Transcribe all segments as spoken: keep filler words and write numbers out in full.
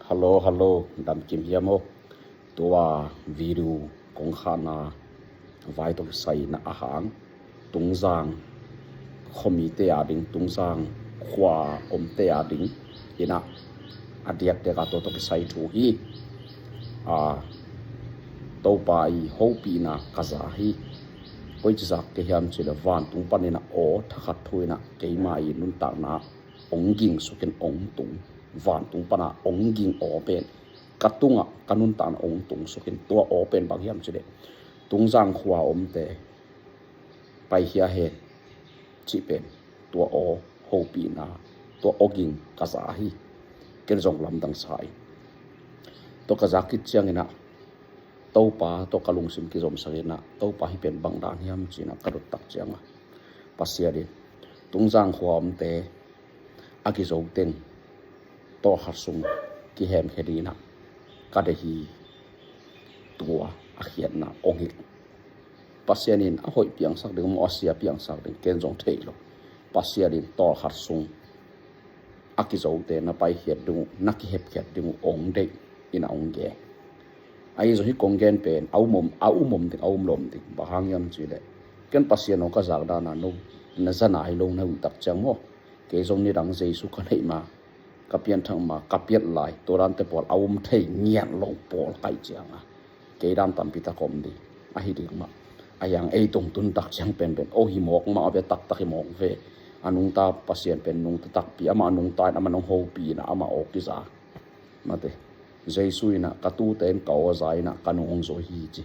Hallo, hallo, damkim hiam aw? Tua video kong khahna vai tawh kisai na a hang Tungzang khuamite a ding, Tungzang khua omte a ding hi-in ah, a diakdiak a tua tawh kisai thu hi. A, Topa i hopihna ka za hi. Koici zak kei hiam cih leh vantung panin ah aw thakhat thu-in ah keima i nuntakna hong ging sukin hong tung, vantung pana hong ging aw pen ka tungah, ka nuntakna hong tung sukin, tua aw pen bang hiam cih leh Tungzang khua omte paikhia hen cih pen, tua aw hopihna, tua aw ging ka za hi. Ken zong lamdang sa ing. Tua ka za khit ciangin ah Topa tawh ka lungsim kizomsak in ah, Topa, hih pen bang dan hiam ci-in ah ka dot tak ciangah, Pasian in Tungzang khua omte a kizo teng tawlkhat sung kihemkhia dingin ah ka deih hi. Tua a khiatna hong hilh. Pasian in a hoih piangsak ding maw, a sia piangsak ding, ken zong thei lo. Pasian in tawlkhat sung a kizote na paikhiat ding uh, na kihepkhiat ding uh hong deih in ah hong gen. Ahi zong hih kong gen pen a um om, a um om ding, a um lawm ding. Bang hang hiam cih leh ken Pasian aw ka zak dan a no na za nai lo na hih tak ciang maw, kei zong nidang Jesu ka neih ma, ka pianthak ma, ka piat lai, tua dante pawl a um thei ngiat lo pawl ka hih ciangah, kei dan tampi tak om ding, ahi ding mah. A hiang ei tungtun tak ciang penpen aw hi mawk mah ve, taktak hi mawk ve. A nungta Pasian pen nungta takpi, amah a nungta in amah hong hopih in ah amah aw kiza. Mate, Jesu in ah ka tute in ka aw za in ah ka nung hong zui hi ci.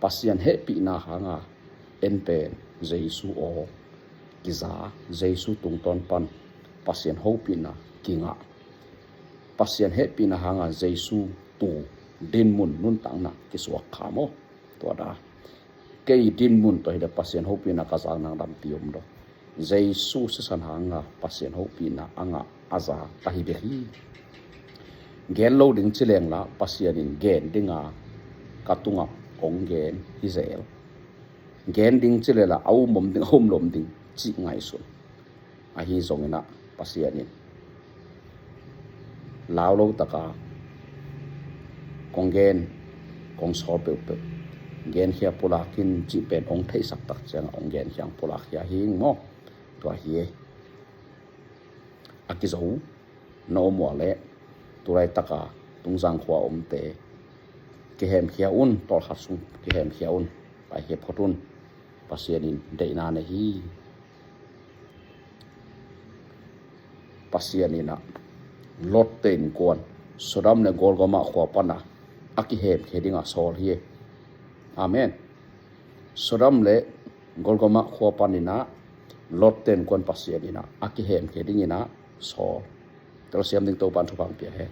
Pasian hehpihna hanga en pen Jesu aw kiza, Jesu tungtawn pan Pasian hopihna kingah, Pasian hehpihna hanga Jesu tu dinmun nuntakna kisuak kha maw. Tua da kei dinmun tawh hi leh Pasian hopihna ka zak nang lampi om lo. Jesu sisan hanga Pasian hopihna a ngah a za ka hi bek hi. Gen lo ding ci leng lah Pasian in gen dinga ka tungah hong gen hi zel. Gen ding ci leh lah a um om ding, a um lawm ding cih ngaihsun. Ahi zongin ah Pasian in lau lo taka kong gen, kong sawl peuhpeuh, genkhia pulak in cih pen hong theihsak tak ciangah hong genkhia, hong pulakkhia hi ing maw. Tua hi. A kizo na om uh leh tu laitaka Tungzang khua omte kihemkhia un, tawlkhat sung kihemkhia un, paikhia phot un. Pasian in deihna nei hi. Pasian in ah Lot-te innkuan Sodom le Gomorrah khua pana a kihemkhia dinga sawl hi. Amen. Sodom le Gomorrah khua panin ah Lot-te innkuan Pasian in ah a kihemkhia dingin ah sawl. Telsiam ding Topa'n thupha hong pia hen.